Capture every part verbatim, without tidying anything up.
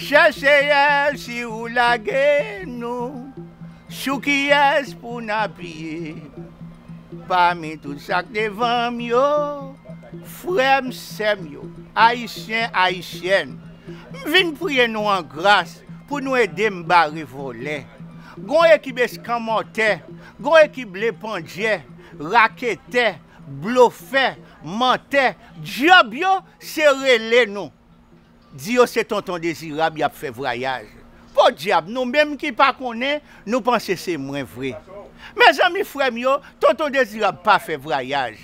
Chè Seyè, si ou lage nou, sou kiyès pou n apiye? Pami tout sa k devan m yo, frè m, sè m yo, Ayisyen, Ayisyèn, m vin priye nou an gras pou nou ede m bare vòlè. Gon ekip eskanmòtè, gon ekip lepandyè, raketè, blofè, mantè, djòb yo se rele nou. Di yo se Tonton Dezirab y ap fè vwayaj. Podyab, nou menm ki pa konnen, nou panse se mwen vre. Mezanmi, frè m yo, Tonton Dezirab pa fè vwayaj.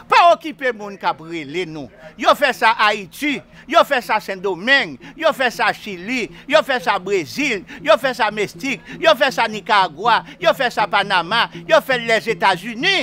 Pa okipe moun k ap rele nou. Yo fè sa Ayiti, yo fè sa Sendomeng, yo fè sa Chili, yo fè sa Brezil, yo fè sa Meksik, yo fè sa Nikaragwa, yo fè sa Panama, yo fè l Lèzetazini.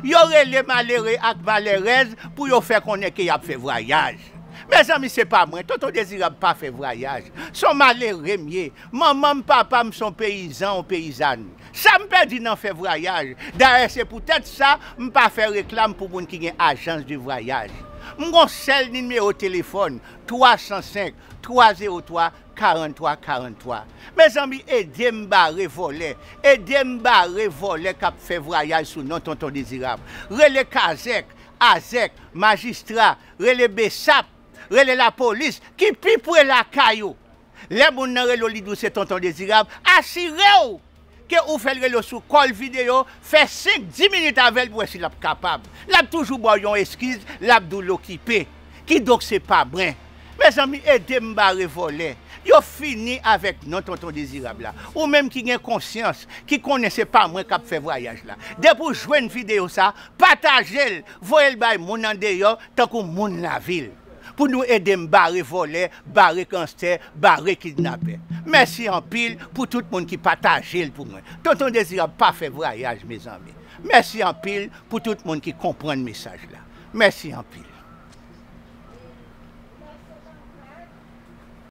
Yo rele malere ak malerèz pou yo fè konnen ke y ap fè vwayaj. Mezanmi, se pa mwen. Tonton Dezirab pa fè vwayaj. Se yon malere m ye. Manman m, papa m se yon peyizan, yon peyizàn. Sa m pèdi nan fè vwayaj. Dayè, se poutèt sa m pa fè reklam pou moun ki gen ajans de vwayaj. M gon sèl nimewo telefòn, twa san senk, twa zewo twa, karant twa karant twa. Mezanmi, ede m bare vòlè. Ede m bare vòlè k ap fè vwayaj sou non Tonton Dezirab. Rele kazèk, azèk, majistra, rele besap, rele lapolis ki pi pre lakay ou. Lè moun nan rele w, li di w se Tonton Dezirab, asire w ke ou fè l rele w sou kòl videyo, fè senk, dis minit avè l pou wè si l ap kapab. L ap toujou ba w yon eskiz, l ap di w l okipe. Kidonk, se pa mwen. Mezanmi, ede m bare vòlè. Yo fini avèk non Tonton Dezirab la. Ou menm ki gen konsyans, ki konnen se pa mwen k ap fè vwayaj la, depi w jwenn videyo sa, pataje l, voye l bay moun andeyò, tankou moun lavil, pou nou ede m bare vòlè, bare ganstè, bare kidnapè. Mèsi anpil pou tout moun ki pataje l pou mwen. Tonton Dezirab pa fè vwayaj, mezanmi. Mèsi anpil pou tout moun ki konprann mesaj la. Mèsi anpil.